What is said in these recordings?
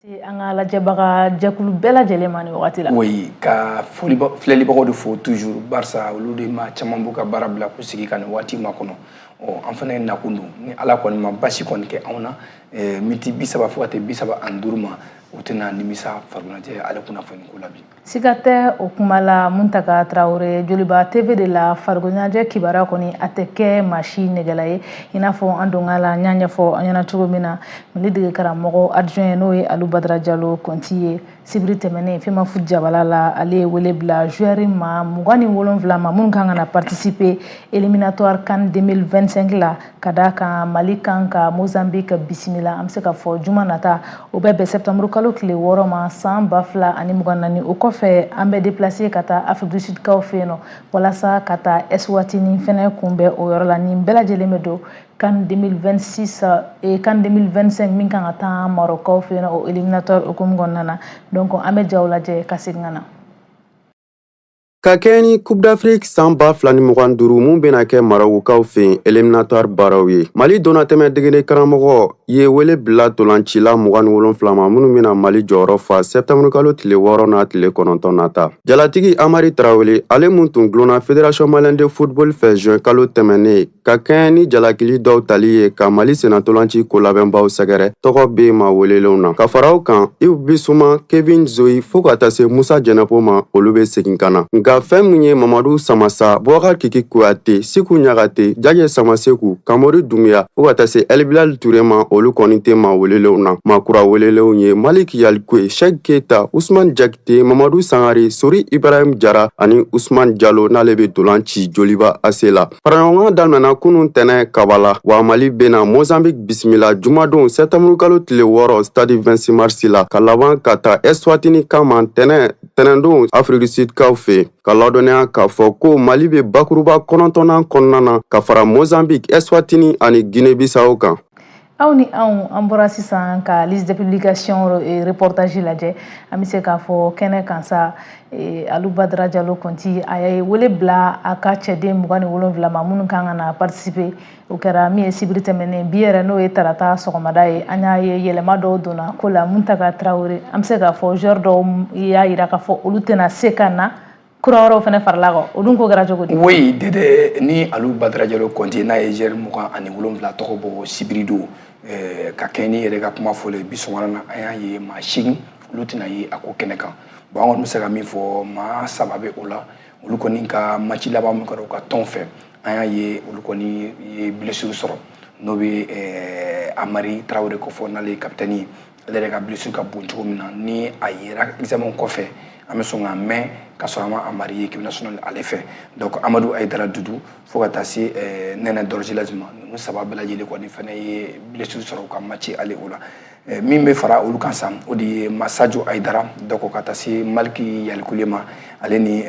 An ka lajɛbaga jɛkulu bɛɛ lajɛlen ma nin wagati la. Oui, ka filɛlibagaw de fo toujours, barisa olu de ma caman b'u ka baara bila k'u sigi ka nin waati ma kɔnɔ. Ɔ, an fana ye nakun don ni Ala kɔni ma basi kɔni kɛ anw na, miniti 30 fo ka taa 35 ma, u tɛna nimisa farikoloɲɛnajɛ ale kunnafoni ko la bi. Siga tɛ o kuma la. Muntaka Tarawele, Joliba TV de la, farikoloɲɛnajɛ kibaruya kɔni, a tɛ kɛ maa si nɛgɛla ye. I n'a fɔ an donna la, n y'a ɲɛfɔ an ɲɛna cogo min na, Mali dege karamɔgɔ adjoint, n'o ye Alu Badara Jalo Kɔnti ye, sibiri tɛmɛnen FEMAFOOT jabala la, ale ye wele bila joueur ma 27 ma minnu kan ka na participer éliminatoire CAN 2025 la. Ka d'a kan Mali kan ka Mozambique bisimila, an bɛ se k'a fɔ juma nata, o bɛ bɛn septembre kalo tile 6 ma san 2024. O kɔfɛ, an bɛ déplacer ka taa Afrique du Sud kaw fɛ yen nɔ, walasa ka taa Eswatini fɛnɛ kunbɛn o yɔrɔ la. Nin bɛɛ lajɛlen bɛ don CAN 2026 et CAN 2025 min kan ka taa Maroc kaw fɛ yen nɔ, o éliminatoire hukumu kɔnɔna na. Donc an bɛ jaw lajɛ ka segin ka na. Ka kɛɲɛ ni Coupe d'Afrique san 2025 mun bena kɛ Marɔkukaw fɛ yen, éliminatoire baaraw ye, Mali donnatɛmɛ degeli karamɔgɔ ye wele bila tolancila 27 ma minnu bena Mali jɔyɔrɔ fa sɛptanburu kalo tile 6 n'a tile 9 nata. Jalatigi Amari Tarawele, ale mun tun gulonna Fédération malienne de football fɛ juin kalo tɛmɛnen ka kɛɲɛ ni jalakili dɔw tali ye ka Mali sennatolanci kolabɛnbaw sɛgɛrɛ, tɔgɔ be ma welelenw na. Ka fara o kan, Iw Bisuma, Kevin Zoyi, fɔɔ ka taa se Musa Jɛnɛpo ma, olu be segin ka na. Nka fɛn min ye Mamadu Samasa, Bubakar Kiki Kuyate, Siku Ɲagate, Jajɛ Samaseku, Kamori Dunbiya, fɔɔ ka taa se Elbilal Ture ma, olu kɔni tɛ ma welelenw na. Maa kura welelenw ye Malik Yalikuye, Shek Keta, Usman Jakite, Mamadu Sangare, Sori Ibrahim Jara ani Usman Jalo, n'ale be dolan ci Joliba AC la. Faraɲɔgɔnkan daminɛna kunun tɛnɛ Kabala wa. Mali bena Mozambique bisimila jumadon sɛptanburu kalo tile 6 stade 26 mars la, ka laban ka taa Eswatini kama tɛnɛ tɛnɛndon Afrique du Sud kaw fɛ. Ka ladɔnniya k'a fɔ ko Mali be bakuruba kɔnɔntɔnnan kɔnɔna na, ka fara Mozambique, Eswatini ani Guinée Bissau kan. Aw ni anw, an bɔra sisan ka liste de publication reportage lajɛ. An bɛ se k'a fɔ kɛnɛ kan sa, Alu Badara Jalo Kɔnti, a ye wele bila a ka cɛden 27 ma minnu kan ka na participer. O kɛra min ye sibiri tɛmɛnen. Bi yɛrɛ, n'o ye tarata sɔgɔmada ye, an y'a ye yɛlɛma dɔw donna ko la. Muntaka Tarawele, an bɛ se k'a fɔ joueur dɔw y'a yira k'a fɔ olu tɛna se ka na, kura wɛrɛw fana farala kan. O dun ko kɛra cogo di? Oui Dede, ni Alu Badara Jalo Kɔnti n'a ye joueur 27 tɔgɔ bɔ sibiri don, ka kɛ ni yɛrɛ ka kuma fɔlen bi sɔgɔmada na, an y'a ye maa 8, olu tɛna ye a ko kɛnɛ kan. Bon, an kɔni bɛ se ka min fɔ, maa saba bɛ o la. Olu kɔni ka match laban min kɛra u ka tɔn fɛ, an y'a ye olu kɔni ye blessure sɔrɔ. N'o bɛ Amari Tarawele kofɔ, n'ale ye capitaine ye, ale yɛrɛ ka blessure ka bon cogo min na, ni a yera examen kɔfɛ, an bɛ sɔn ka mɛn ka sɔrɔ an ma Amari ye équipe nationale ale fɛ. Donc Amadu Ayidara Dudu, fo ka taa se Nɛnɛ Dɔrɔjilaji ma, ninnu saba bɛɛ lajɛlen kɔni fana ye blessure sɔrɔ u ka match ale o la. Min bɛ fara olu kan sa, o de ye Masajo Ayidara, donc ka taa se Maliki Yalikule ma, ale ni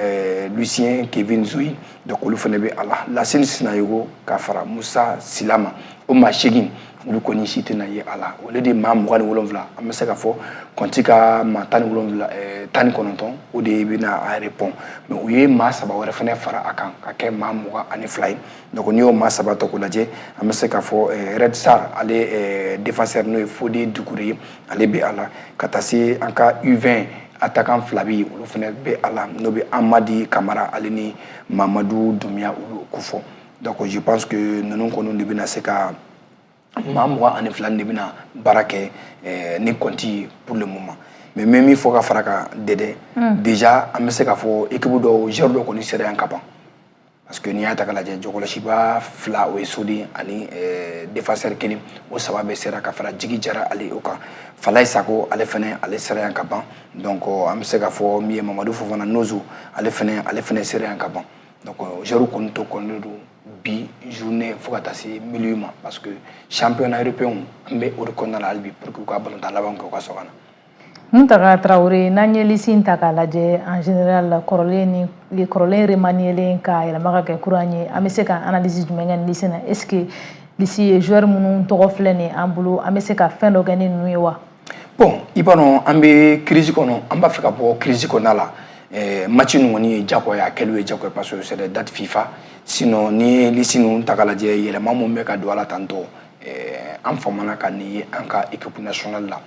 Lucien Kevin Zoyi, donc olu fana bɛ a la. Lasine Sinayogo ka fara Musa Sila ma, o maa 8, olu kɔni si tɛna ye a la. Olu de maa 27, an bɛ se ka fɔ Kɔnti ka maa 17, 19, o de bɛna a répond. Mais u ye maa saba wɛrɛ fana fara a kan ka kɛ maa 22 ye. Donc n'i y'o maa saba ta k'o lajɛ, an bɛ se k'a fɔ Red Star ale défenseur, n'o ye Fode Dukure ye, ale bɛ a la. Ka taa se an ka U20 attaquant fila bɛ yen, olu fana bɛ a la, n'o bɛ Amadi Kamara ale ni Mamadu Dunbiya, olu ko fɔ. Donc je pense que ninnu kɔni de bɛna se ka maa 22 de bɛna baara kɛ ni Kɔnti pour le moment. Mais n bɛ min fɔ ka fara kan Dɛdɛ, déjà an bɛ se k'a fɔ équipe dɔw, joueur dɔw kɔni sera yan ka ban, parce que n'i y'a ta k'a lajɛ, jɔkɔlɔsiba fila, o ye soden ani défenseur kelen, o saba bɛɛ sera, ka fara Jigi Jara ale o kan. Falaye Sako, ale fɛnɛ, ale sera yan ka ban. Donc an bɛ se k'a fɔ min ye Mamadu Fofana Nozo, ale fɛnɛ sera yan ka ban. Donc joueur kɔni tɔ kɔni don bi journée fo ka taa se milieu ma, parce que championnat européen, an bɛ o de kɔnɔna la hali bi, pour que u ka balontan laban kɛ, u ka sɔrɔ ka na. Muntaga Tarawele, n'an ye liste ta k'a lajɛ en général, kɔrɔlen ni kɔrɔlen remaniélen ka yɛlɛma ka kɛ kura ye, an bɛ se ka analyse jumɛn kɛ nin liste na? Est ce que liste ye joueur minnu tɔgɔ filɛ nin ye an bolo, an bɛ se ka fɛn dɔ kɛ ni ninnu ye wa? Bon, i b'a dɔn, an bɛ crise kɔnɔ, an b'a fɛ ka bɔ crise kɔnɔna la. Match ninnu kɔni ye diyagoya, a kɛliw ye diyagoya, parce que c'est des dates FIFA. Sinon ni ye liste ninnu ta k'a lajɛ, yɛlɛma mun bɛ ka don a la tantɔ, an famana ka nin ye an ka équipe nationale la.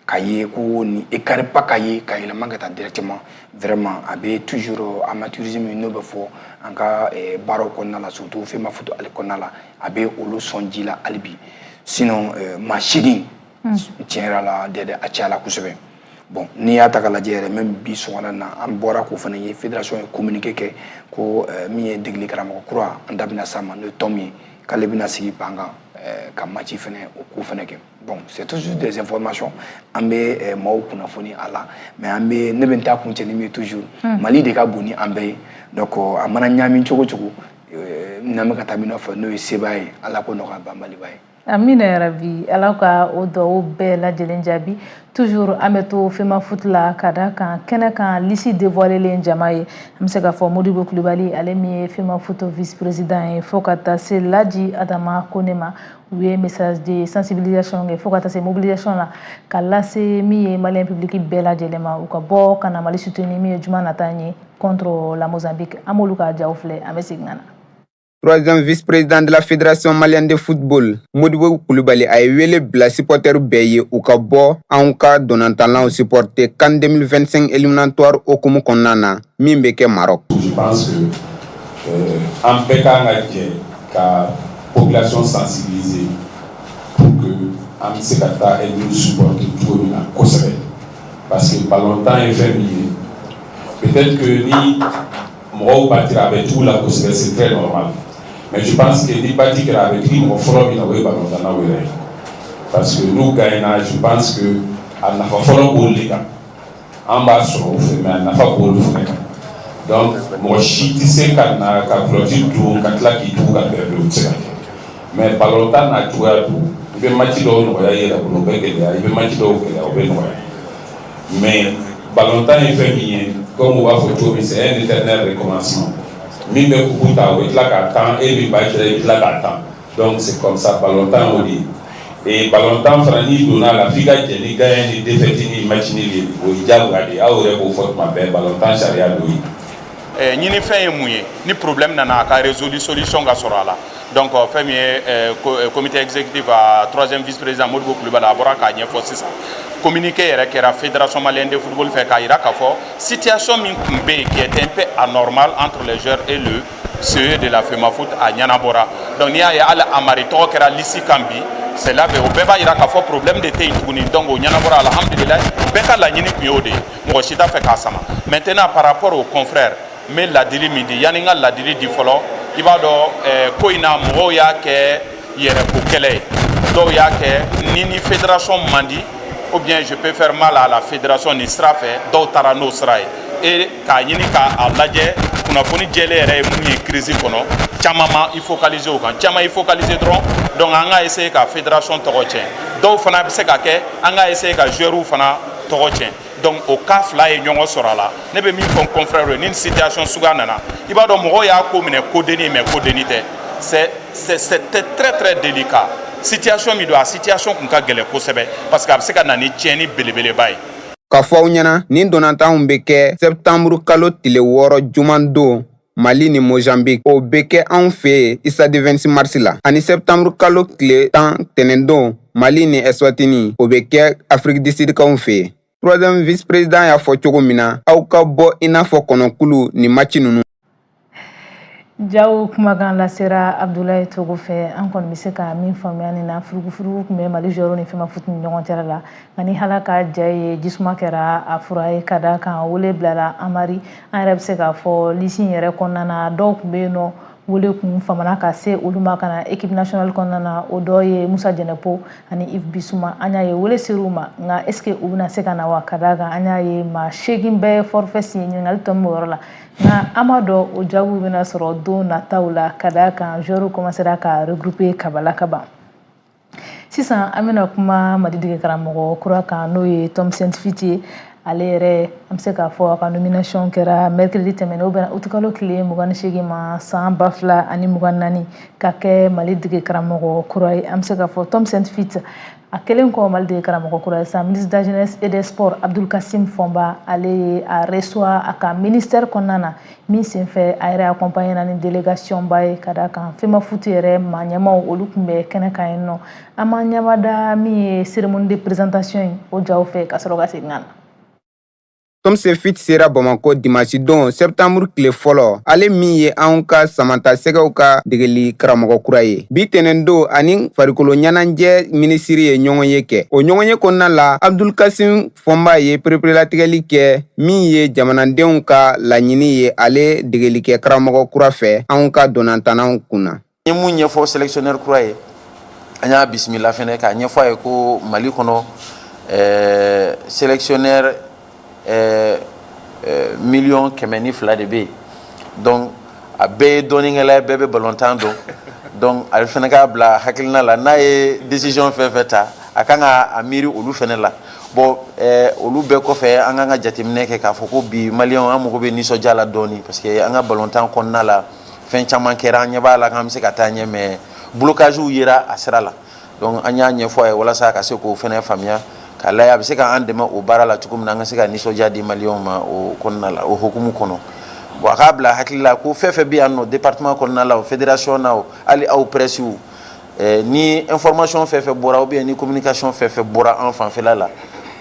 Ka ye ko ni écart ba ka ye ka yɛlɛma ka taa directement, vraiment a bɛ toujours amateurisme n'o bɛ fɔ an ka baaraw kɔnɔna la, surtout FEMAFOOT ale kɔnɔna la, a bɛ olu sɔn ji la hali bi. Sinon maa 8, tiɲɛ yɛrɛ la dɛ, a cayala kosɛbɛ. Bon, n'i y'a ta k'a lajɛ yɛrɛ, même bi sɔgɔmada na, an bɔra k'o fana ye, fédération ye communiqué kɛ ko min ye degeli karamɔgɔ kura, an da bɛna s'a ma, n'o ye Tom ye, k'ale bɛna sigi ban kan ka match fɛnɛ o ko fɛnɛ kɛ. Bon, c'est toujours des informations, an bɛ maaw kunnafoni a la, mais an bɛ ne bɛ n ta kuncɛ ni min ye, toujours Mali de ka bon ni an bɛɛ ye. Donc a mana ɲaami cogo cogo, n'an bɛ ka taa min nɔfɛ, n'o ye sebaaya ye, Ala ko nɔgɔya banbaliba ye. Amina yarabi, Ala ka o duwawu bɛɛ lajɛlen jaabi. Toujours an bɛ to FEMAFOOT la, ka da kan kɛnɛ kan liste dévoilelen jama ye, an bɛ se k'a fɔ Modibo Kulibali, ale min ye FEMAFOOT vice président ye, fo ka taa se Laji Adama Kone ma, u ye message de sensibilisation kɛ fo ka taa se mobilisation la ka lase min ye malien public bɛɛ lajɛlen ma, u ka bɔ ka na Mali soutenir min ye juma nata ye contre la Mozambique. An b'olu ka jaw filɛ, an bɛ segin ka na. Troisième vice-président de la Fédération malienne de football, Modibo Kulibali, a ye wele bila supporter bɛɛ ye, u ka bɔ anw ka donnantanlaw supporter CAN 2025 éliminatoire hokumu kɔnɔna na min bɛ kɛ Maroc. Je pense que an bɛɛ kan ka jɛ ka population sensibiliser pour que an bɛ se ka taa Aigles supporter cogo min na kosɛbɛ, parce que ballontan ye fɛn min ye, peut-être que ni mɔgɔw batira, a bɛ tugu la kosɛbɛ, c'est très normal. Mais je pense que ni bati kɛra, a bɛ digi mɔgɔ fɔlɔ min na, o ye ballontannaw yɛrɛ ye, parce que n'u gagnera, je pense que a nafa fɔlɔ b'olu de kan. An b'a sɔrɔ u fɛ, mais a nafa b'olu fana kan. Donc mɔgɔ si tɛ se ka na ka culotte don ka tila k'i tugu ka perdre, o tɛ se ka kɛ. Mais ballontan n'a cogoya don, i bɛ match dɔw nɔgɔya i yɛrɛ bolo, o bɛ gɛlɛya, i bɛ match dɔw gɛlɛya, o bɛ nɔgɔya. Mais ballontan ye fɛn min ye, comme u b'a fɔ cogo min, c'est un éternel recommencement. Min bɛ coupe ta, o bɛ tila k'a tan, e min b'a cɛ, i bɛ tila k'a tan. Donc c'est comme ça, ballontan y'o de ye. Et ballontan fana, n'i donna a la, f'i ka jɛ ni gagne ni défaite ni match nul ye, o ye diyagoya de ye. Aw yɛrɛ b'o fɔ tuma bɛɛ, ballontan sariya d'o ye. Ɲinifɛn ye mun ye? Ni problème nana, a ka résolu, solution ka sɔrɔ a la. Donc fɛn min ye comité exécutif a troisième vice président Modibo Kulibali, a bɔra k'a ɲɛfɔ sisan, communiqué yɛrɛ kɛra Fédération malienne de football fɛ k'a jira k'a fɔ situation min tun bɛ yen, qui était un peu anormal entre les joueurs et le CE de la FEMAFOOT, a ɲɛnabɔra. Donc n'i y'a ye hali Amari tɔgɔ kɛra liste kan bi, c'est là o bɛɛ b'a jira k'a fɔ problème de tɛ yen tuguni. Donc o ɲɛnabɔra, alhamdulilayi. Bɛɛ ka laɲini tun y'o de ye, mɔgɔ si t'a fɛ k'a sama. Maintenant, par rapport aux confrères, n bɛ ladili min di, yanni n ka ladili di fɔlɔ, i b'a dɔn ko in na, mɔgɔw y'a kɛ yɛrɛko kɛlɛ ye, dɔw y'a kɛ ni fédération man di, ou bien je peux faire mal à la fédération nin sira fɛ, dɔw taara n'o sira ye. Et k'a ɲini k'a lajɛ, kunnafoni jɛlen yɛrɛ ye mun ye crise kɔnɔ, caman ma i focaliser o kan, caman i focaliser dɔrɔn. Donc an ka essayer ka fédération tɔgɔ tiɲɛ, dɔw fana bɛ se ka kɛ an ka essayer ka joueurs fana tɔgɔ tiɲɛ. Donc o cas fila ye ɲɔgɔn sɔrɔ a la. Ne bɛ min fɔ n confrère ye, ni situation suguya nana, i b'a dɔn mɔgɔw y'a ko minɛ kodenni, mais kodenni tɛ, c'était très très délicat. Situation min don, a situation kun ka gɛlɛn kosɛbɛ, parce que a bɛ se ka na ni tiɲɛni belebeleba ye. Ka fɔ aw ɲɛna, nin donnantanw bɛ kɛ sɛptanburu kalo tile 6 juman don, Mali ni Mozambique, o bɛ kɛ anw fɛ yen stade 26 mars la, ani sɛptanburu kalo tile 10 tɛnɛndon, Mali ni Eswatini, o bɛ kɛ Afrique du Sud kanw fɛ yen. Troisième vice président y'a fɔ cogo min na, aw ka bɔ i n'a fɔ kɔnɔkulu nin match ninnu. Jaw kumakan lasera Abdulayi Togo fɛ. An kɔni bɛ se ka min faamuya nin na, furugufurugu tun bɛ Mali joueurs ni FEMAFOOT ni ɲɔgɔn cɛla la, nka ni Ala ka ja ye, jisuma kɛra a fura ye, ka da kan wele bilala Amari. An yɛrɛ bɛ se k'a fɔ liste in yɛrɛ kɔnɔna na, dɔw tun bɛ yen nɔ, wele kun famana ka se olu ma ka na équipe nationale kɔnɔna na, o dɔ ye Musa Jɛnɛpo ani Yves Bissouma. An y'a ye wele ser'u ma, nka est ce que u bɛna se ka na wa? Ka d'a kan an y'a ye maa 8 bɛɛ ye forfait signé, ɲininkali tɔ min b'o yɔrɔ la, nka an b'a dɔn o jaabiw bɛna sɔrɔ don nataw la, ka d'a kan joueurs commencera ka regrouper kabala ka ban. Sisan an bɛna kuma Mali dege karamɔgɔ kura kan, n'o ye Tom Saintfiet ye. Ale yɛrɛ, an bɛ se k'a fɔ a ka nomination kɛra mercredi tɛmɛnen, o bɛnna utikalo tile 28 ma san 2024, ka kɛ Mali dege karamɔgɔ kura ye. An bɛ se k'a fɔ Tom Saintfiet, a kɛlen kɔ Mali dege karamɔgɔ kura ye sa, ministre de la Jeunesse et des Sports Abdul Kassim Fomba, ale ye a reçoit a ka ministère kɔnɔna na. Min senfɛ, a yɛrɛ accompagné na ni délégation ba ye, ka d'a kan FEMAFOOT yɛrɛ maa ɲɛmaw, olu tun bɛ kɛnɛ kan yen nɔ. An m'an ɲɛmada min ye cérémonie de présentation ye, o jaw fɛ, ka sɔrɔ ka segin ka na. Tom Saintfiet sera Bamako dimasi don sɛptanburu tile 1, ale min ye anw ka samatasɛgɛw ka degeli karamɔgɔ kura ye. Bi tɛnɛn don, ani farikolo ɲɛnajɛ minisiri ye ɲɔgɔn ye kɛ. O ɲɔgɔn ye kɔnɔna la, Abdulkasim Fɔnba ye pereperelatigɛli kɛ min ye jamanadenw ka laɲini ye ale degelikɛ karamɔgɔ kura fɛ anw ka donnatanaw kunna. N ye mun ɲɛfɔ sélectionneur kura ye, an y'a bisimila fɛnɛ k'a ɲɛfɔ a ye ko Mali kɔnɔ, sélectionneur 102 million de bɛ yen. Donc a bɛɛ ye dɔnnikɛla ye, bɛɛ bɛ balontan dɔn. Donc ale fana k'a bila hakilina la, n'a ye décision fɛn fɛn ta, a kan ka a miiri olu fana la. Bon, olu bɛɛ kɔfɛ, an kan ka jateminɛ kɛ k'a fɔ ko bi Maliyɛnw, an mago bɛ nisɔndiya la dɔɔni, parce que an ka balontan kɔnɔna la, fɛn caman kɛra. An ɲɛ b'a la k'an bɛ se ka taa ɲɛ, mais blocage yera a sira la. Donc an y'a ɲɛfɔ a ye walasa a ka se k'o fana faamuya, k'a lajɛ a bɛ se k'an dɛmɛ o baara la cogo min na, an ka se ka nisɔndiya di Maliyɛnw ma o kɔnɔna la, o hukumu kɔnɔ. Bon, a k'a bila hakili la ko fɛn fɛn bɛ yan nɔ, département kɔnɔna la o, fédération na o, hali aw presse, ni information fɛn fɛn bɔra ou bien ni communication fɛn fɛn bɔra an fanfɛla la,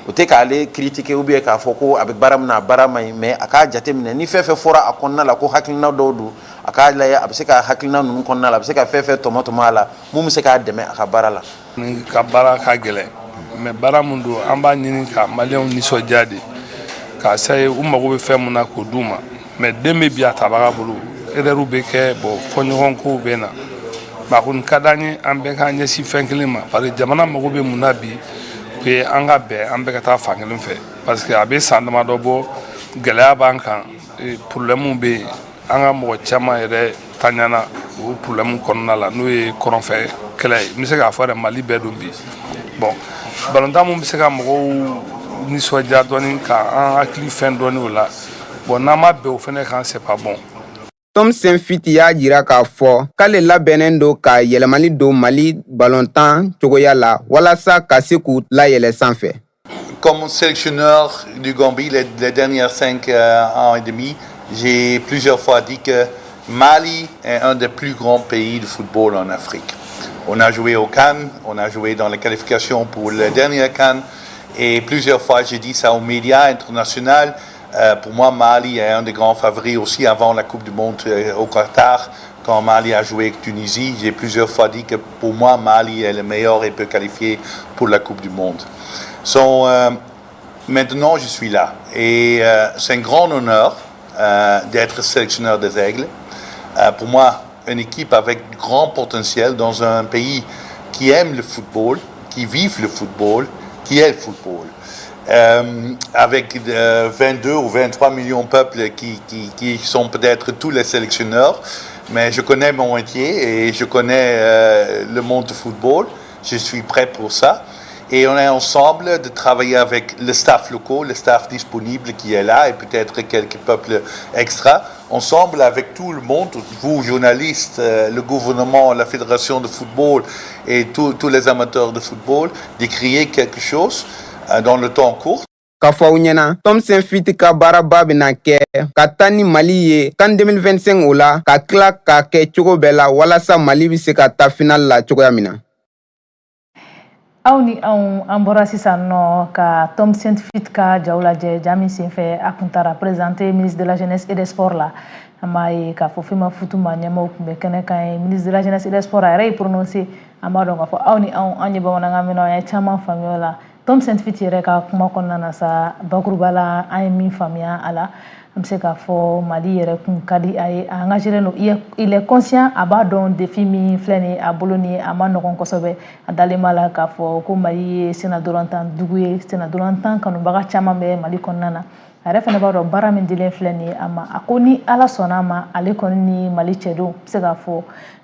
o tɛ k'ale critiquer ou bien k'a fɔ ko a bɛ baara min na, a baara man ɲi. Mais a k'a jateminɛ, ni fɛn fɛn fɔra a kɔnɔna la ko hakilina dɔw don, a k'a lajɛ a bɛ se ka hakilina ninnu kɔnɔna la, a bɛ se ka fɛn fɛn tɔmɔ tɔmɔ a la mun bɛ se k'a dɛmɛ a ka baara la. Ni ka baara ka gɛlɛn, mais baara mun don, an b'a ɲini ka Maliyɛnw nisɔndiya de, k'a saye u mago bɛ fɛn mun na k'o d'u ma. Mais den bɛ bi a tabaga bolo, erreur bɛ kɛ, bon, fɔɲɔgɔnkow bɛ na. Mais a kɔni ka d'an ye an bɛɛ k'an ɲɛsin fɛn kelen ma, parce que jamana mago bɛ mun na bi, o ye an ka bɛn, an bɛɛ ka taa fan kelen fɛ, parce que a bɛ san damadɔ bɔ, gɛlɛya b'an kan, problème bɛ yen. An ka mɔgɔ caman yɛrɛ taɲana o problème kɔnɔna la, n'o ye kɔrɔnfɛ kɛlɛ ye. N bɛ se k'a fɔ yɛrɛ, Mali bɛɛ don bi. Bon, balontan mun bɛ se ka mɔgɔw nisɔndiya dɔɔni, ka an hakili fɛn dɔɔni o la. Bon, n'an ma bɛn o fɛnɛ kan, c'est pas bon. Tom Saintfiet y'a jira k'a fɔ k'ale labɛnnen don ka yɛlɛmali don Mali balontan cogoya la walasa ka se k'u layɛlɛ sanfɛ. Comme sélectionneur du Gambie les dernières 5 ans et demi, j'ai plusieurs fois dit que Mali est un des plus grands pays de football en Afrique. On a joué au CAN, on a joué dans les qualifications pour le dernier CAN, et plusieurs fois j'ai dit ça aux médias internationaux. Pour moi, Mali est un des grands favoris aussi avant la Coupe du Monde au Qatar. Quand Mali a joué avec Tunisie, j'ai plusieurs fois dit que pour moi, Mali est le meilleur et peut qualifier pour la Coupe du Monde. So, maintenant, je suis là et c'est un grand honneur d'être sélectionneur des Aigles. Pour moi, une équipe avec grand potentiel dans un pays qui aime le football, qui vit le football, qui est le football. Avec 22 ou 23 millions de peuples qui sont peut-être tous les sélectionneurs, mais je connais mon métier et je connais le monde du football. Je suis prêt pour ça. Et on est ensemble de travailler avec le staff local, le staff disponible qui est là et peut-être quelques peuples extra, ensemble avec tout le monde, vous journalistes, le gouvernement, la fédération de football et tous les amateurs de football, de créer quelque chose dans le temps court. K'a fɔ aw ɲɛna, Tom Saintfiet ka baaraba bɛna kɛ ka taa ni Mali ye CAN 2025 o la, ka tila k'a kɛ cogo bɛɛ la walasa Mali bɛ se ka taa final la cogoya min na. Aw ni anw, an bɔra sisan nɔ ka Tom Saintfiet ka jaw lajɛ, ja min senfɛ a kun taara présenter ministre de la Jeunesse et des Sports la. An b'a ye k'a fɔ FEMAFOOT ma ɲɛmaw tun bɛ kɛnɛ kan ye. Ministre de la Jeunesse et des Sports, a yɛrɛ y'i prononcé. An b'a dɔn k'a fɔ aw ni anw, an ye bamanankan mɛn, an ye caman faamuya o la. Tom Saintfiet yɛrɛ ka kuma kɔnɔna na sa, bakuruba la, an ye min faamuya a la, an bɛ se k'a fɔ Mali yɛrɛ kun ka di a ye, a engagé don, il est conscient, a b'a dɔn défi min filɛ nin ye a bolo nin ye, a ma nɔgɔn kosɛbɛ. A dalen b'a la k'a fɔ ko Mali ye senna dolantan dugu ye, senna dolantan kanubaga caman bɛ Mali kɔnɔna na. A yɛrɛ fana b'a dɔn baara min dilen filɛ nin ye a ma. A ko ni Ala sɔnna a ma, ale kɔni ni Mali cɛdenw bɛ se k'a fɔ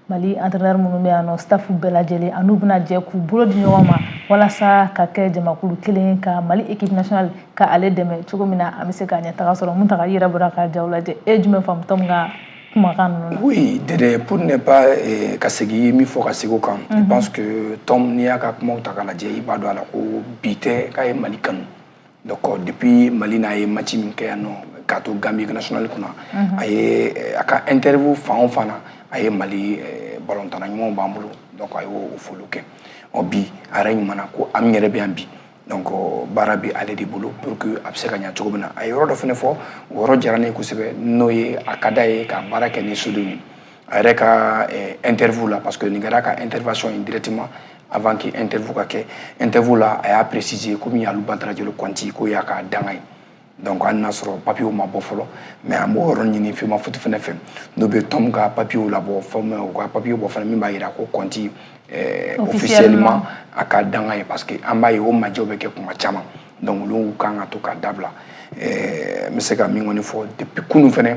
Mali entraîneur minnu bɛ yan nɔ, staff bɛɛ lajɛlen, a n'u bɛna jɛ k'u bolo di ɲɔgɔn ma walasa ka kɛ jamakulu kelen ka Mali équipe nationale ka ale dɛmɛ cogo min na, an bɛ se ka ɲɛtaga sɔrɔ. Muntaga, i yɛrɛ bɔra ka jaw lajɛ, e ye jumɛn faamu Tom ka kumakan ninnu na? Oui, Dede, pour ne pas ka segin min fɔ ka segin o kan, je pense que Tom, n'i y'a ka kumaw ta k'a lajɛ, i b'a dɔn a la ko bi tɛ k'a ye Mali kanu. Donc depuis Mali n'a ye match min kɛ yan nɔ k'a to Gambie national kunna, a ye a ka interview fan o fan na, a ye Mali balontanna ɲumanw b'an bolo, donc a y'o foliw kɛ. Ɔ bi a yɛrɛ ɲuman na ko an yɛrɛ bɛ yan bi, donc baara bɛ ale de bolo pour que a bɛ se ka ɲɛ cogo min na. A ye yɔrɔ dɔ fana fɔ, o yɔrɔ diyara ne ye kosɛbɛ, n'o ye a ka d'a ye ka baara kɛ ni sodenw ye. A yɛrɛ ka interview la, parce que nin kɛra ka intervention ye directement avant que interview ka kɛ, interview la a y'a préciser komi Alu Badara Jalo Kɔnti k'o y'a ka danga ye. Donc hali n'a sɔrɔ papiyew ma bɔ fɔlɔ, mais an b'o yɔrɔ ɲini FEMAFOOT fɛnɛ fɛ, n'u bɛ Tom ka papiyew labɔ fɛn, u ka papiyew bɔ fana min b'a yira ko Kɔnti officiellement a ka danga ye, parce que an b'a ye o majɛw bɛ kɛ kuma caman, donc olu kan ka to ka dabila. N bɛ se ka min kɔni fɔ, depuis kunun fɛnɛ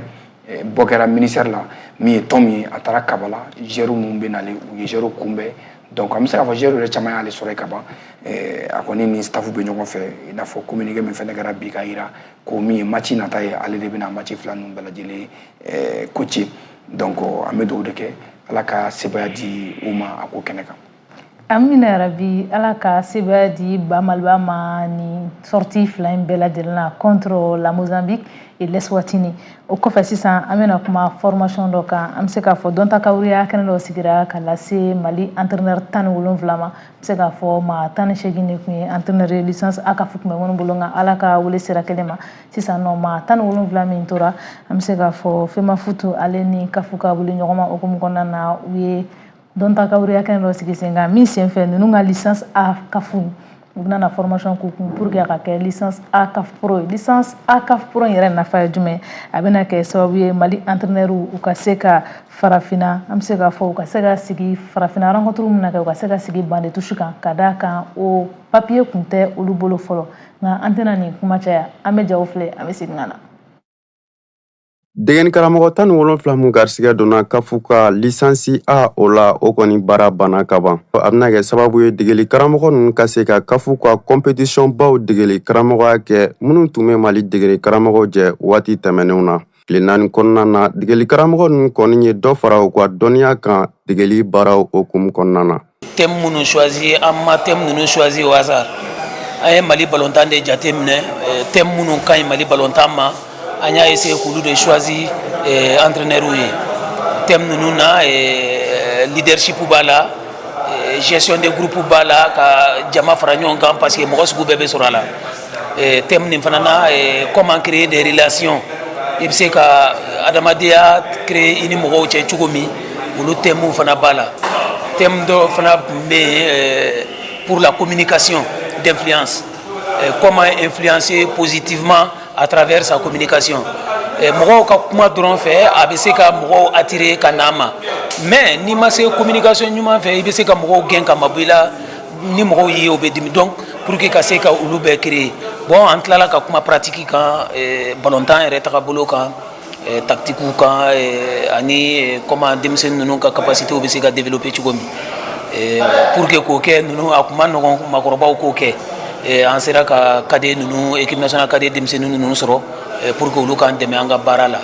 bɔ kɛra ministère la, min ye Tom ye, a taara Kabala, joueurs minnu bɛ nalen, u ye joueurs kunbɛn. Donc an bɛ se k'a fɔ joueurs yɛrɛ caman y'ale sɔrɔ yen ka ban. A kɔni ni staff bɛ ɲɔgɔn fɛ, i n'a fɔ communiqué min fɛnɛ kɛra bi k'a yira ko min ye match nata ye, ale de bɛna match fila ninnu bɛɛ lajɛlen coacher. Donc an bɛ dugawu de kɛ, Ala ka sebaya di u ma a ko kɛnɛ kan. Amina yarabi, Ala ka sebaya di ba Maliba ma ni sortie fila in bɛɛ lajɛlen na contre la Mozambique et l'Eswatini. O kɔfɛ sisan, an bɛna kuma formation dɔ kan. An bɛ se k'a fɔ dɔnta kawuriya kɛnɛ dɔ sigira ka lase Mali entraîneur 17 ma. An bɛ se k'a fɔ maa 18 de tun ye entraîneur ye, licence A CAF tun bɛ minnu bolo, nka Ala ka wele sera kelen ma. Sisan nɔ, maa 17 min tora, an bɛ se k'a fɔ FEMAFOOT ale ni CAF ka wuli ɲɔgɔn ma hukumu kɔnɔna na, u ye dɔnta kawuriya kɛnɛ dɔ sigi sen kan min senfɛ ninnu ka licence A CAF, u bɛna na formation k'u kun pour que a ka kɛ licence A CAF Pro ye. Licence A CAF Pro in yɛrɛ nafa ye jumɛn? A bɛna kɛ sababu ye Mali entraîneur u ka se ka farafinna, an bɛ se k'a fɔ u ka se ka sigi farafinna rencontre min na kɛ, u ka se ka sigi banc de touche kan, ka d'a kan o papier kun tɛ olu bolo fɔlɔ. Nka an tɛna nin kuma caya, an bɛ jaw filɛ, an bɛ segin ka na. Degeni karamɔgɔ 17 mun garisigɛ donna CAF ka licence A, o la o kɔni baara banna ka ban. A bɛna kɛ sababu ye degeli karamɔgɔ ninnu ka se ka CAF ka compétition baw degeli karamɔgɔya kɛ, minnu tun bɛ Mali degeli karamɔgɔw jɛ waati tɛmɛnenw na. Tile 4 kɔnɔna na, degeli karamɔgɔ ninnu kɔni ye dɔ fara u ka dɔnniya kan degeli baaraw hukumu kɔnɔna na. Thème minnu choisi, an ma thème ninnu choisi au hasard. An ye Mali balontan de jate minɛ, thème minnu ka ɲi Mali balontan ma, an y'a essayé k'olu de choisi entraîneur ye. Thème ninnu na, leadership b'a la, gestion de groupe b'a la, ka jama fara ɲɔgɔn kan, parce que mɔgɔ sugu bɛɛ bɛ sɔrɔ a la. Thème nin fana na, comment créer des relations, i bɛ se ka adamadenya créer i ni mɔgɔw cɛ cogo min, olu thème fana b'a la. Thème dɔ fana tun bɛ yen pour la communication d'influence, comment influencer positivement à travers sa communication. Mɔgɔw ka kuma dɔrɔn fɛ, a bɛ se ka mɔgɔw attirer ka n'a ma, mais n'i ma se communication ɲuman fɛ, i bɛ se ka mɔgɔw gɛn ka mabɔ i la. Ni mɔgɔw y'i ye, o bɛ dimi. Donc pour que ka se ka olu bɛɛ créer, bon, an tilala ka kuma pratique kan, balontan yɛrɛ tagabolo kan, tactique kan, ani comment denmisɛnnin ninnu ka capacité bɛ se ka développer cogo min. Pour que k'o kɛ ninnu, a kun ma nɔgɔn maakɔrɔbaw k'o kɛ. An sera ka cadet ninnu, équipe nationale cadet denmisɛnnin ninnu sɔrɔ pour que olu k'an dɛmɛ an ka baara la.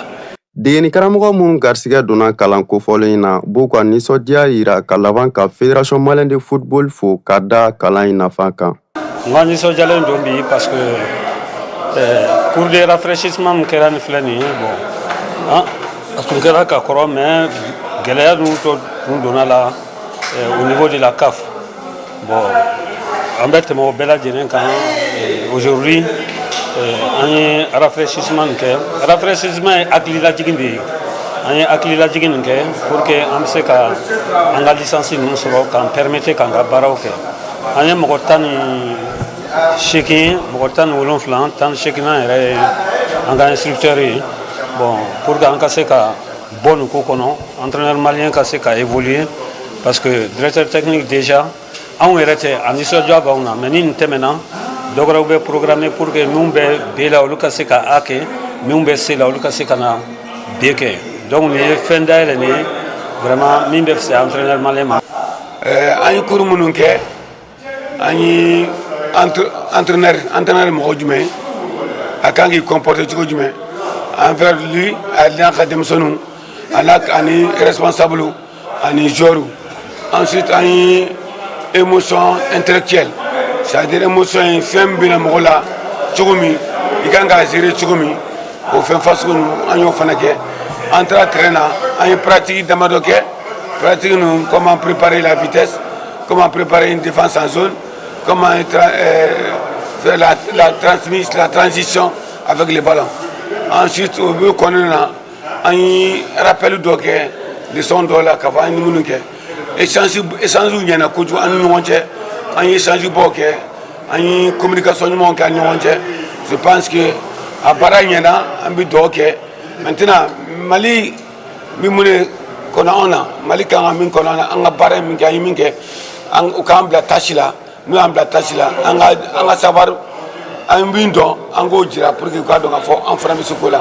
Degeni karamɔgɔ minnu garisigɛ donna kalan kofɔlen in na b'u ka nisɔndiya yira ka laban ka Fédération malienne de football fo ka da kalan in nafa kan. N ka nisɔndiyalen don bi parce que cours de rafraîchissement min kɛra nin filɛ nin ye, bon, a tun kɛra ka kɔrɔ, mais gɛlɛya ninnu tɔ tun donna la au niveau de la CAF. Bon, an bɛ tɛmɛ o bɛɛ lajɛlen kan. Aujourd'hui, an ye rafraîchissement nin kɛ. Rafraîchissement ye hakililajigin de ye. An ye hakililajigin nin kɛ pour que an bɛ se ka an ka licence ninnu sɔrɔ k'an permettre k'an ka baaraw kɛ. An ye mɔgɔ 18, mɔgɔ 17, 18nan yɛrɛ ye an ka instructeur ye. Bon, pour que an ka se ka bɔ nin ko kɔnɔ, entraîneur malien ka se ka évoluer, parce que directeur technique déjà, anw yɛrɛ tɛ a nisɔndiya b'anw na, mais ni nin tɛmɛna Dɔ wɛrɛw bɛ programmer pour que minnu bɛ B la, olu ka se ka A kɛ, minnu bɛ C la, olu ka se ka na B kɛ. Donc nin ye fɛn dayɛlɛ nin ye vraiment min bɛ fisaya entraîneur malien ma. An ye cours minnu kɛ, an ye entraîneur mɔgɔ jumɛn a kan k'i comporter cogo jumɛn envers lui, a n'a ka denmisɛnninw, a n'a ani responsable ani joueur. Ensuite, an ye émotion intellectuelle, c'est à dire émotion ye fɛn min bɛna mɔgɔ la cogo min, i kan k'a gérer cogo min, o fɛn fasugu ninnu, an y'o fana kɛ. An taara terrain na, an ye pratique damadɔ kɛ. Pratique ninnu, comment préparer la vitesse, comment préparer une défense en zone, comment faire la transition avec les ballons. Ensuite, o bɛ kɔnɔna na, an ye rappel dɔ kɛ, leçon dɔ la k'a fɔ an ye minnu kɛ. Échange ɲɛna kojugu an ni ɲɔgɔn cɛ. An ye échange baw kɛ, an ye communication ɲumanw kɛ an ni ɲɔgɔn cɛ. Je pense que a baara ɲɛna, an bɛ dugawu kɛ. Maintenant, Mali bɛ mun de kɔnɔ anw na? Mali kan ka min kɔnɔ an na, an ka baara ye min kɛ, an ye min kɛ, an u k'an bila tâche la. N'u y'an bila tâche la, an ka savoir, an ye min dɔn, an k'o jira pour que u k'a dɔn k'a fɔ an fana bɛ se ko la.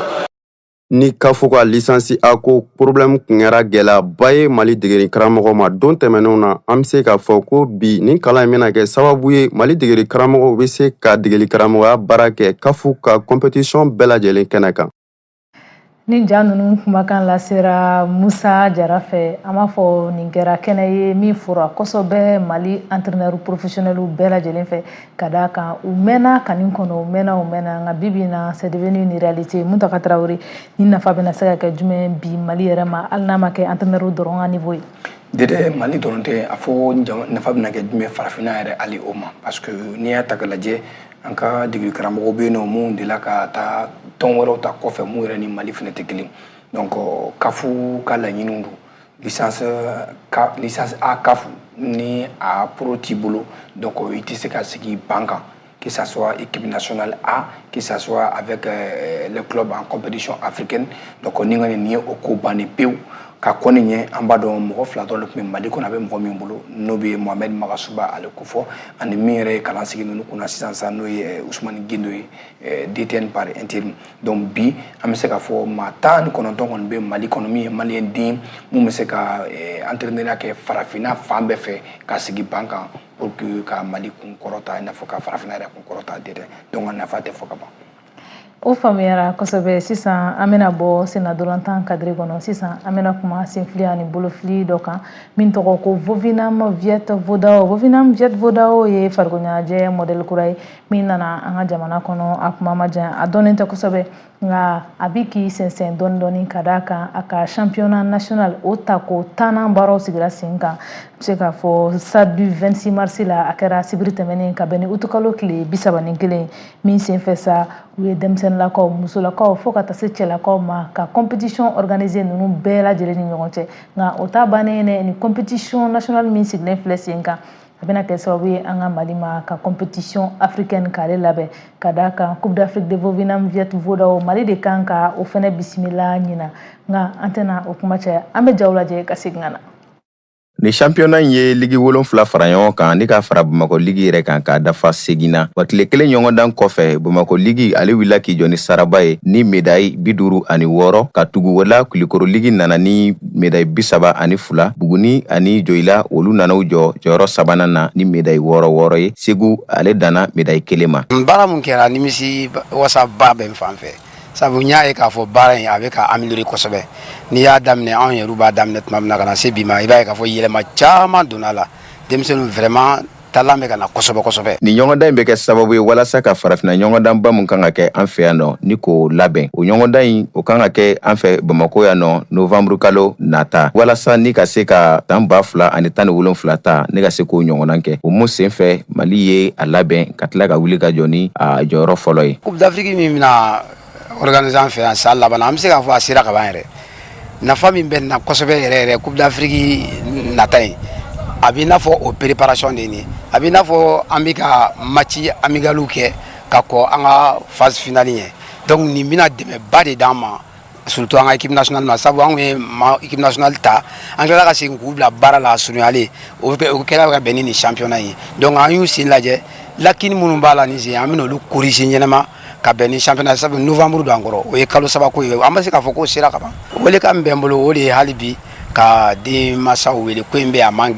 Ni CAF ka licence A ko problème kun kɛra gɛlɛyaba ye Mali degeli karamɔgɔ ma don tɛmɛnenw na, an bɛ se k'a fɔ ko bi nin kalan in bɛna kɛ sababu ye, Mali degeli karamɔgɔw bɛ se ka degeli karamɔgɔya baara kɛ CAF ka compétition bɛɛ lajɛlen kɛnɛ kan. Ni ja ninnu kumakan lasera Musa Jara fɛ, an b'a fɔ nin kɛra kɛnɛ ye min fora kosɛbɛ Mali entraîneur professionnel bɛɛ lajɛlen fɛ, ka d'a kan u mɛnna ka nin kɔnɔ, u mɛnna, u mɛnna, nka bi bi in na, c'est devenu une réalité. Muntaka Tarawele, ni nafa bɛna se ka kɛ jumɛn bi Mali yɛrɛ ma, hali n'a ma kɛ entraîneur dɔrɔn ka niveau ye? Dede, Mali dɔrɔn tɛ a fɔ nafa bɛna kɛ jumɛn farafinna yɛrɛ hali o ma, parce que n'i y'a ta ka lajɛ, an ka degeli karamɔgɔw bɛ yen nɔ mun delila ka taa tɔn wɛrɛw ta kɔfɛ, mun yɛrɛ ni Mali fana tɛ kelen. Donc CAF ka laɲiniw don, licence A CAF, ni a pro t'i bolo, donc i tɛ se ka sigi banc kan, que ça soit équipe nationale A, que ça soit avec les clubs en compétition africaine. Donc ni nin ye o ko bannen pewu ka kɔni ɲɛ, an b'a dɔn mɔgɔ fila dɔrɔn de tun bɛ Mali kɔnɔ, a bɛ mɔgɔ min bolo, n'o bɛ Mohamed Magasuba ale kofɔ, ani min yɛrɛ ye kalan sigi ninnu kunna sisan sisan, n'o ye Usumani Gindo ye, DTN par intérim. Donc bi, an bɛ se k'a fɔ maa 19 kɔni bɛ Mali kɔnɔ min ye malien den, mun bɛ se ka entraîneur kɛ farafinna fan bɛɛ fɛ, ka sigi banc kan pour que ka Mali kun kɔrɔta, i n'a fɔ ka farafinna yɛrɛ kun kɔrɔta dɛ. Donc a nafa tɛ fɔ ka ban. O faamuyara kosɛbɛ. Sisan an bɛna bɔ sennadolantan cadre kɔnɔ. Sisan an bɛna kuma senfili ani bolofili dɔ kan min tɔgɔ ko Vovinam Viet Vo Dao. Vovinam Viet Vo Dao ye farikoloɲɛnajɛ modèle kura ye min nana an ka jamana kɔnɔ a kuma ma jan. A dɔnnen tɛ kosɛbɛ, nka a bi k'i sɛnsɛn dɔɔni dɔɔni, ka d'a kan a ka championnat national o tako 10nan baaraw sigira sen kan. N bɛ se k'a fɔ stade du 26 mars la, a kɛra sibiri tɛmɛnen ka bɛn ni utukalo tile 31 min senfɛ sa, u ye denmisɛnninlakaw, musolakaw, fo ka taa se cɛlakaw ma, ka compétition organiser ninnu bɛɛ lajɛlen ni ɲɔgɔn cɛ. Nka o ta bannen dɛ, ni compétition nationale min sigilen filɛ sen kan, a bɛna kɛ sababu ye an ka Mali ma ka compétition africaine k'ale labɛn, ka d'a kan Coupe d'Afrique de Vovinam Viet Vo Dao, Mali de kan ka o fɛnɛ bisimila ɲina. Nka an tɛna o kuma caya, an bɛ jaw lajɛ ka segin ka na. Ni championnat in ye ligi 7 fara ɲɔgɔn kan ni ka fara Bamakɔ ligi yɛrɛ kan k'a dafa 8 na. Wa tile kelen ɲɔgɔndan kɔfɛ, Bamakɔ ligi ale wulila k'i jɔ ni saraba ye ni médaille 56, ka tugu wala Kulikoro ligi nana ni médaille 32. Buguni ani Joyila, olu nana u jɔ jɔyɔrɔ sabanan na ni médaille 6 6 ye. Segu ale danna médaille 1 ma. Baara mun kɛra, nimisi wasaba bɛ n fan fɛ, sabu n y'a ye k'a fɔ baara in a bɛ ka améliorer kosɛbɛ. N'i y'a daminɛ, anw yɛrɛ b'a daminɛ tuma min na ka na se bi ma, i b'a ye k'a fɔ yɛlɛma caman donna a la. Denmisɛnninw vraiment talan bɛ ka na kosɛbɛ kosɛbɛ. Nin ɲɔgɔndan in bɛ kɛ sababu ye walasa ka farafinna ɲɔgɔndanba mun kan ka kɛ an fɛ yan nɔ, ni k'o labɛn. O ɲɔgɔndan in, o kan ka kɛ an fɛ Bamako yan nɔ novembre kalo nata, walasa ni ka se ka san 2017 ta, ne ka se k'o ɲɔgɔnna kɛ. O mun sen fɛ, Mali ye a labɛn ka tila ka wuli ka jɔ ni a jɔyɔrɔ fɔlɔ ye. Coupe d'Afrique min bɛna organiser an fɛ yan san laban na, an bɛ se k'a fɔ a sera ka ban yɛrɛ. Nafa min bɛ na kosɛbɛ yɛrɛ yɛrɛ, Coupe d'Afrique nata in, a b'i n'a fɔ o préparation de ye nin ye. A b'i n'a fɔ an bɛ ka match amical kɛ ka kɔn an ka phase finale ɲɛ. Donc nin bɛna dɛmɛba de d'an ma, surtout an ka équipe nationale ma, sabu an kun ye ma équipe nationale ta, an tilala ka segin k'u bila baara la a surunyalen, o kɛra ka bɛn ni nin championnat ye. Donc an y'u sen lajɛ. Lacunes minnu b'a la nin sen, an bɛna olu corriger ɲɛnama ka bɛn ni championnat, sabu novembre don an kɔrɔ, o ye kalo 3 ko ye. An bɛ se k'a fɔ k'o sera ka ban. Welekan min bɛ n bolo, o de ye hali bi ka denmansaw wele. Ko in bɛ a man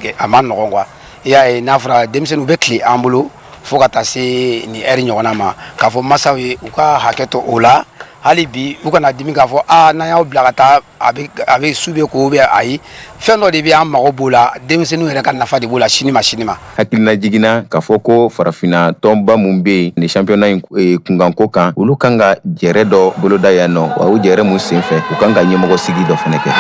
nɔgɔn quoi. I y'a ye, n'a fɔra denmisɛnninw bɛ tile an bolo fo ka taa se nin heure ɲɔgɔnna ma, k'a fɔ masaw ye u ka hakɛ to o la hali bi, u kana dimi k'a fɔ aa n'an y'aw bila ka taa, a bɛ su bɛ ko bɛ. Ayi, fɛn dɔ de bɛ, an mago b'o la, denmisɛnninw yɛrɛ ka nafa de b'o la sini ma sini ma. Hakilina jiginna k'a fɔ ko farafinna tɔnba mun bɛ yen ni championnat in kunkanko kan, olu kan ka jɛrɛ dɔ boloda yan nɔ. Wa o jɛrɛ mun senfɛ, u kan ka ɲɛmɔgɔ sigi dɔ fɛnɛ kɛ.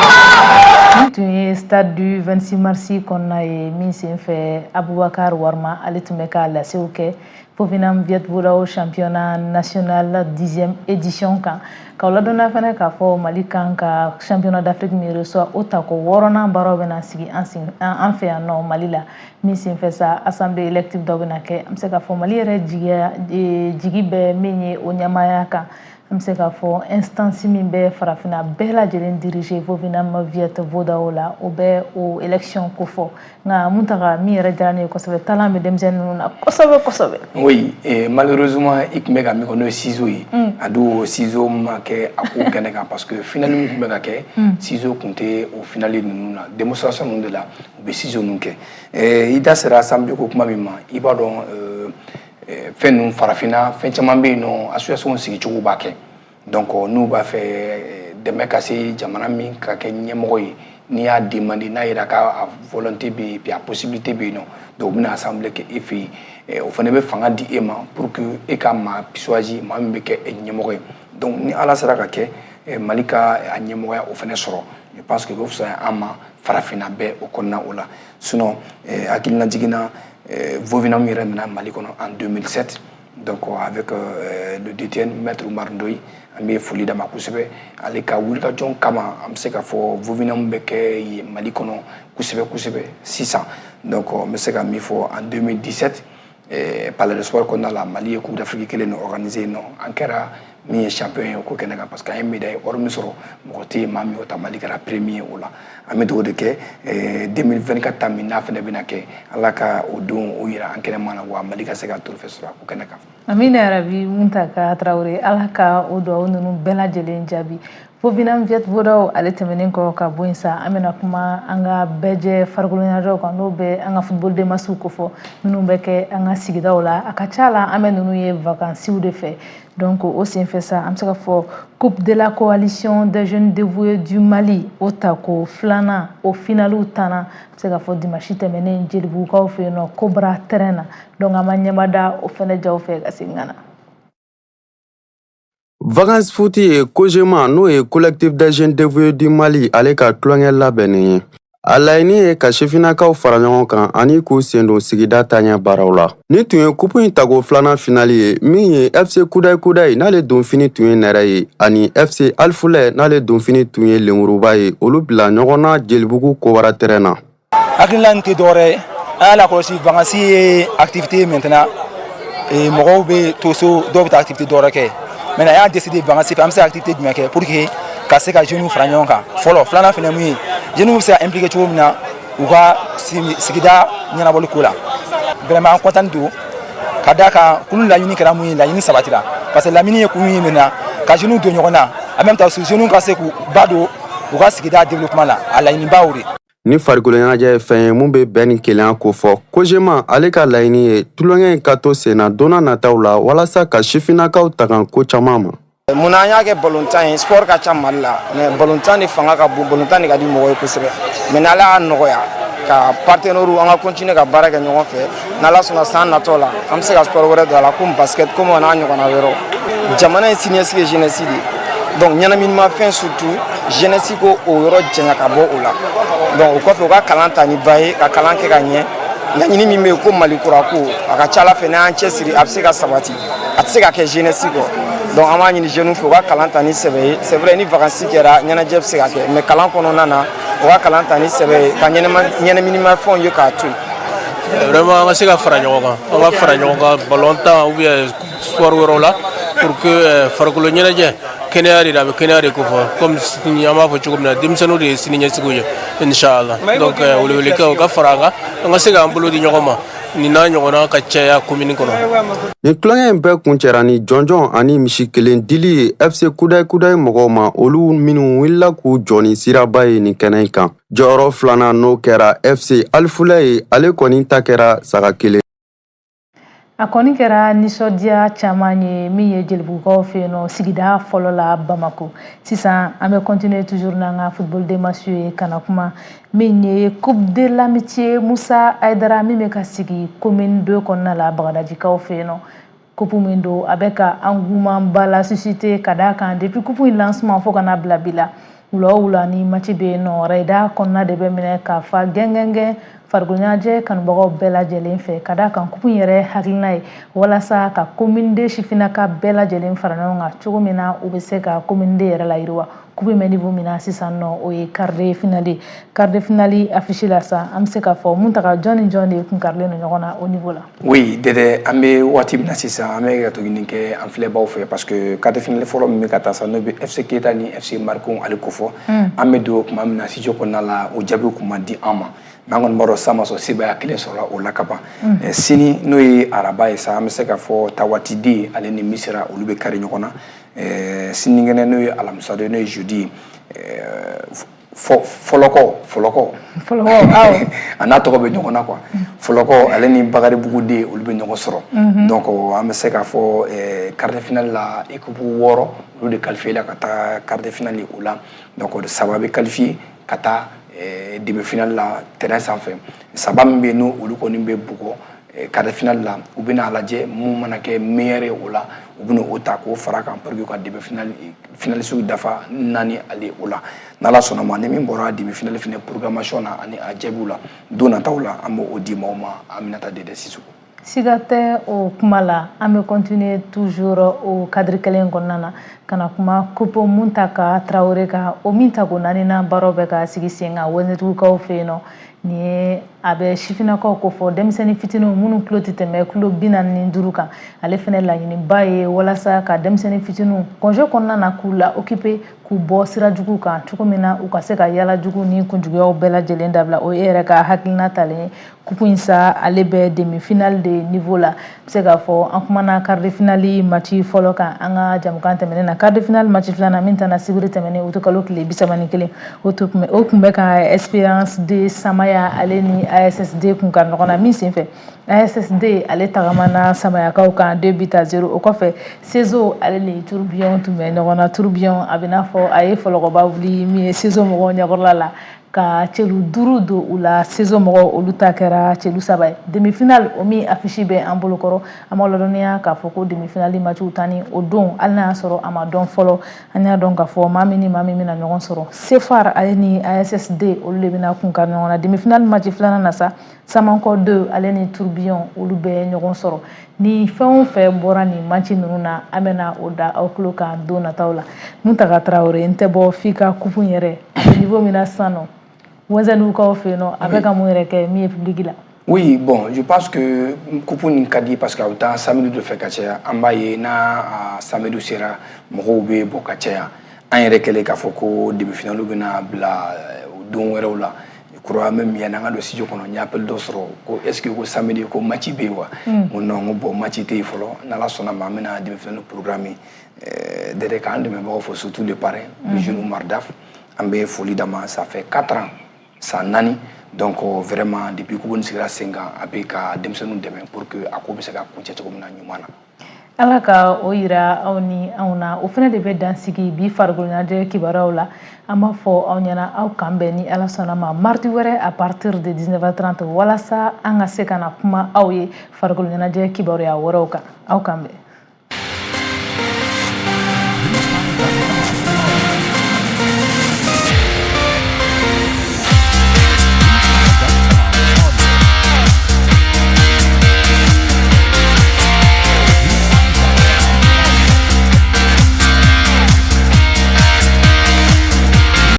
Nin tun ye stade du 26 mars kɔnɔna ye min senfɛ, Abubakar Warma, ale tun bɛ ka lasew kɛ Vovinam Viet Vo Dao championnat national 10e édition kan. K'aw ladɔnniya fana k'a fɔ Mali kan ka championnat d'Afrique min reçoit, o tako 6nan baaraw bɛna sigi an fɛ yan nɔ Mali la. Min senfɛ sa, assemblée élective dɔ bɛna kɛ. An bɛ se k'a fɔ Mali yɛrɛ jigi bɛ min ye o ɲɛmaaya kan, an bɛ se k'a fɔ instance min bɛ farafinna bɛɛ lajɛlen diriger Vovinam Viet Vo Dao la, o bɛ o élection kofɔ. Nka Muntaga, min yɛrɛ diyara ne ye kosɛbɛ, talent bɛ denmisɛnnin ninnu na kosɛbɛ kosɛbɛ. Oui, et malheureusement i tun bɛ ka min fɔ, n'o ye ciseau ye, a don ciseau ma kɛ a ko kɛnɛ kan, parce que finale min tun bɛ ka kɛ, ciseau tun tɛ o finale ninnu na. Démonstration ninnu de la u bɛ ciseau ninnu kɛ. I da sera assemblée ko kuma min ma, i b'a dɔn fɛn ninnu, farafinna fɛn caman bɛ yen nɔ, association sigicogo b'a kɛ. Donc n'u b'a fɛ dɛmɛ ka se jamana min ka kɛ ɲɛmɔgɔ ye, n'i y'a demandé, n'a yira k'a volonté bɛ yen, puis a possibilité bɛ yen nɔ, donc u bɛna assemblée kɛ e fɛ yen. O fana bɛ fanga di e ma pour que e ka maa choisi, maa min bɛ kɛ ɲɛmɔgɔ ye. Donc ni Ala sera ka kɛ Mali ka a ɲɛmɔgɔya o fana sɔrɔ, je pense que o bɛ fisaya an ma farafinna bɛɛ o kɔnɔna o la. Sinon hakilina jiginna, Vovinam yɛrɛ nana Mali kɔnɔ en 2007, donc avec le DTN Maître Oumar Ndoye, an bɛ foli d'a ma kosɛbɛ. Ale ka wulikajɔ kama, an bɛ se k'a fɔ Vovinam bɛ kɛ Mali kɔnɔ kosɛbɛ kosɛbɛ sisan. Donc n bɛ se ka min fɔ, en 2017, Palais de Sport kɔnɔna la, Mali ye Coupe d'Afrique kelen de organisé yen nɔ. An kɛra min ye champion ye o ko kɛnɛ kan, parce que an ye médaille or min sɔrɔ, mɔgɔ tɛ yen maa min y'o ta. Mali kɛra premier o la. An bɛ dugawu de kɛ 2024 ta min n'a fana bɛna kɛ, Ala ka o don o yira an kɛnɛma na, wa Mali ka se ka trophée sɔrɔ a ko kɛnɛ kan. Amina yarabi. Muntaka Tarawele, Ala ka o dugawu ninnu bɛɛ lajɛlen jaabi. Vovinam Viet Vo Dao, ale tɛmɛnen kɔ ka bɔ yen sa, an bɛna kuma an ka bɛɛjɛ farikolo ɲɛnajɛw kan, n'o bɛ an ka football de masse kofɔ, minnu bɛ kɛ an ka sigidaw la. A ka ca la, an bɛ ninnu ye vacances de fɛ. Donc o senfɛ sa, an bɛ se ka fɔ Coupe de la coalition des jeunes dévoués du Mali, o tako filanan, o finaliw tanna, an bɛ se ka fɔ dimanche tɛmɛnen Jelibugukaw fɛ yen nɔ, Cobra terrain na. Donc an ma ɲɛmada o fɛnɛ jaw fɛ ka segin ka na. Vacances foot ye Kojema, n'o ye Collectif des jeunes dévoués du Mali, ale ka tulonkɛ labɛnnen ye. A laɲini ye ka sifinnakaw fara ɲɔgɔn kan ani k'u sen don sigida taaɲɛ baaraw la. Nin tun ye kupu in tako filanan finali ye, min ye FC Kudayi Kudayi, n'ale donfini tun ye nɛrɛ ye, ani FC Alifulɛ, n'ale donfini tun ye lenmuruba ye, olu bila ɲɔgɔn na Jelibugu Kobara terrain na. Hakilina nin tɛ dɔwɛrɛ ye, an y'a lakɔlɔsi, vacances ye activité ye. Maintenant mɔgɔw bɛ to so, dɔw bɛ taa activité dɔwɛrɛ kɛ. Maintenant an y'a décidé, vacances fɛ, an bɛ se ka activité jumɛn kɛ pour que ka se ka jeunes fara ɲɔgɔn kan fɔlɔ. Filanan fana mun ye, jeunes bɛ se ka impliquer cogo min na u ka sigida ɲɛnabɔli ko la. Vraiment an content don ka d'a kan kulu laɲini kɛra mun ye, laɲini sabatira, parce que laɲini ye kun ye min na, ka jeunes don ɲɔgɔn na, en même temps jeunes ka se k'u ba don u ka sigida développement la, a laɲiniba o de. Ni farikolo ɲɛnajɛ ye fɛn ye mun bɛ bɛn ni kelenya kofɔ, Kojema ale ka laɲini ye tulonkɛ in ka to sen na don n'a nataw la, walasa ka sifinnakaw tagan ko caman ma. Munna an y'a kɛ balontan ye? Sport ka ca Mali la, mais balontan de fanga ka bon, balontan de ka di mɔgɔ ye kosɛbɛ. Mais n'Ala y'a nɔgɔya ka partenaires, an ka continuer ka baara kɛ ɲɔgɔn fɛ, n'Ala sɔnna, san natɔ la an bɛ se ka sport wɛrɛ don a la, komi basket, komi n'a ɲɔgɔnna wɛrɛw. Jamana in siniɲɛsigi ye jeunesse de ye. Donc ɲɛnaminimafɛn, surtout jeunesse, ko o yɔrɔ janya ka bɔ o la. Donc o kɔfɛ, u ka kalan ta ni ba ye, ka kalan kɛ ka ɲɛ. Laɲini min bɛ yen ko Mali kura ko, a ka ca Ala fɛ, n'an y'an cɛsiri, a bɛ se ka sabati, a tɛ se ka kɛ jeunesse kɔ. Donc an b'a ɲini jeunes fɛ, u ka kalan ta ni sɛbɛ ye. C'est vrai, ni vacances kɛra, ɲɛnajɛ bɛ se ka kɛ, mais kalan kɔnɔna na, u ka kalan ta ni sɛbɛ ye, ka ɲɛnaminimafɛnw ye k'a to yen. Vraiment, an ka se ka fara ɲɔgɔn kan, an ka fara ɲɔgɔn kan ballon tan ou bien sport wɛrɛw la, pour que farikolo ɲɛnajɛ, kɛnɛya de, a bɛ kɛnɛya de kofɔ. Comme an b'a fɔ cogo min na, denmisɛnninw de ye sini ɲɛsigiw ye, inchallah. Donc welewelekaw ka fara an kan, an ka se k'an bolo di ɲɔgɔn ma. Nin n'a ɲɔgɔnna ka caya komini kɔnɔ. Nin tulonkɛ in bɛɛ kuncɛra ni jɔnjɔn ani misi kelen dili ye FC Kudayi Kudayi mɔgɔw ma, olu minnu wulila k'u jɔ ni siraba ye nin kɛnɛ in kan. Jɔyɔrɔ filanan, n'o kɛra FC Alifulɛ ye, ale kɔni ta kɛra saga kelen. A kɔni kɛra nisɔndiya caman ye min ye Jelibugukaw fɛ yen nɔ, sigida fɔlɔ la Bamako. Sisan an bɛ continuer toujours n'an ka football de match ye, ka na kuma min ye Coupe de l'amitié Musa Ayidara min bɛ ka sigi commune 2 kɔnɔna la, Bagadajikaw fɛ yen nɔ. Coupe min don, a bɛ ka engouement ba la susciter, ka d'a kan depuis coupe in lancement fo ka na bila bi la, wula o wula ni match bɛ yen nɔ, Rayida kɔnɔna de bɛ minɛ k'a fa gɛngɛngɛn farikolo ɲɛnajɛ kanubagaw bɛɛ lajɛlen fɛ, ka d'a kan coupe in yɛrɛ hakilina ye walasa ka commune 2 sifinnaka bɛɛ lajɛlen fara ɲɔgɔn kan, cogo min na u bɛ se ka commune 2 yɛrɛ layiriwa. Coupe in bɛ niveau min na sisan nɔ, o ye quart de finale. Quart de finale affiche la sa, an bɛ se k'a fɔ mun taga, jɔn ni jɔn de kun karilen don ɲɔgɔn na o niveau la? Oui Dɛdɛ, an bɛ waati min na sisan, an bɛ ka to ɲini kɛ an filɛbaw fɛ, parce que quart de finale fɔlɔ min bɛ ka taa sa, n'o bɛ FC Keyita ni FC Mariko ale kofɔ. An bɛ don tuma min na studio kɔnɔna la, o jaabiw kun ma di an ma, mais an kɔni b'a dɔn sa ma sɔn sebaaya kelen sɔrɔla o la ka ban. Sini, n'o ye araba ye sa, an bɛ se k'a fɔ Tawati den ale ni Misira, olu bɛ kari ɲɔgɔn na. Sinikɛnɛ, n'o ye alamisa don, n'o ye jeudi ye, Fɔlɔkɔ, Fɔlɔkɔ, a n'a tɔgɔ bɛ ɲɔgɔn na quoi, Fɔlɔkɔ ale ni Bakaribugu den, olu bɛ ɲɔgɔn sɔrɔ. Donc an bɛ se k'a fɔ quart de finale la, équipe 6, olu de qualifié la ka taa quart de finale o la. Donc saba bɛ qualifié ka taa demi finale la terrain sanfɛ. Saba min bɛ yen, n'o olu kɔni bɛ bugɔ quart de finale la, u bɛna lajɛ mun mana kɛ meilleur ye o la, u bɛna o ta k'o fara kan pour que ka demi finale finaliste dafa naani ale o la. N'Ala sɔnna ma, ni min bɔra demi finale fɛnɛ programmation na ani a jaabiw la don nataw la, an b'o di maaw ma. Aminata Dede Sisoko. Siga tɛ o kuma la. An bɛ continuer toujours o cadre kelen kɔnɔna na, ka na kuma coupe Muntaka Tarawele kan, o min tako naaninan baaraw bɛ ka sigi sen kan Wɛnɛtugukaw fɛ yen nɔ. Nin ye a bɛ sifinnakaw ko fɔ, denmisɛnnin fitininw minnu tulo tɛ tɛmɛ kulo 45 kan. Ale fɛnɛ laɲiniba ye walasa ka denmisɛnnin fitininw congé kɔnɔna na k'u la occuper, k'u bɔ sira jugu kan, cogo min na u ka se ka yala jugu ni kunjuguyaw bɛɛ lajɛlen dabila. O ye e yɛrɛ ka hakilina talen ye. Coupe in sa, ale bɛ demi finale de niveau la. N bɛ se k'a fɔ an kumana quart de finale match fɔlɔ kan an ka jamukan tɛmɛnen na. Quart de finale match filanan min tana sibiri tɛmɛnen, o kalo tile 31, o tun bɛ ka Espérance de Samaya ale ni ASSD kun ka ɲɔgɔn na. Min senfɛ, ASSD ale tagamana Samayakaw kan 2 buts à 0. O kɔfɛ, Sezo ale ni Tourbillon tun bɛ ɲɔgɔn na. Tourbillon, a bɛ n'a fɔ a ye fɔlɔkɔba wuli min ye Sezo mɔgɔw ɲɛkɔrɔla la, ka celu 5 don u la. Sezo mɔgɔw, olu ta kɛra celu 3 ye. Demi-finale o min affiche bɛ an bolo kɔrɔ, an b'aw ladɔnniya k'a fɔ ko demi-finale matchw tan ni o don, hali n'a y'a sɔrɔ a ma dɔn fɔlɔ. An y'a dɔn k'a fɔ maa min ni maa min bɛna ɲɔgɔn sɔrɔ, Sefar ale ni ASSD, olu de bɛna kun ka ɲɔgɔn na. Demi-finale match filanan na sa, Samankɔ 2 ale ni Tourbillon, olu bɛ ɲɔgɔn sɔrɔ. Ni fɛn o fɛn bɔra nin match ninnu na, an bɛna o da aw tulo kan don nataw la. Muntaka Tarawele, n tɛ bɔ f'i ka coupe yɛrɛ, a bɛ niveau min na sisan nɔ Wɛnzɛndugukaw fɛ yen nɔ, a bɛ ka mun yɛrɛ kɛ min ye public la? Oui, bon, je pense que coupe nin ka di, parce que a bɛ taa samedi dɔ fɛ ka caya. An b'a ye n'a samedi sera, mɔgɔw bɛ bɔ ka caya. An yɛrɛ kɛlen k'a fɔ ko demi-finale bɛna bila don wɛrɛw la, je crois même yanni an ka don studio kɔnɔ, n ye appel dɔ sɔrɔ ko est ce que ko samedi ko match bɛ yen wa? N ko non, n ko bon, match tɛ yen fɔlɔ. N'Ala sɔnna ma, an bɛna demi-finale programme. Dɛdɛ, k'an dɛmɛbagaw fo, surtout le parrain, le jeune Oumar Daf, an bɛ foli d'a ma. Ça fait 4 ans, san 4. Donc vraiment, depuis coupe nin sigira sen kan, a bɛ ka denmisɛnninw dɛmɛ pour que a ko bɛ se ka kuncɛ cogo min na ɲuman na. Ala ka o yira aw ni anw na. O fana de bɛ dan sigi bi farikolo ɲɛnajɛ kibaruyaw la. An b'a fɔ aw ɲɛna, aw kan bɛn ni Ala sɔnna ma mardi wɛrɛ à partir de 19h30, walasa an ka se ka na kuma aw ye farikolo ɲɛnajɛ kibaruya wɛrɛw kan. Aw kan bɛn.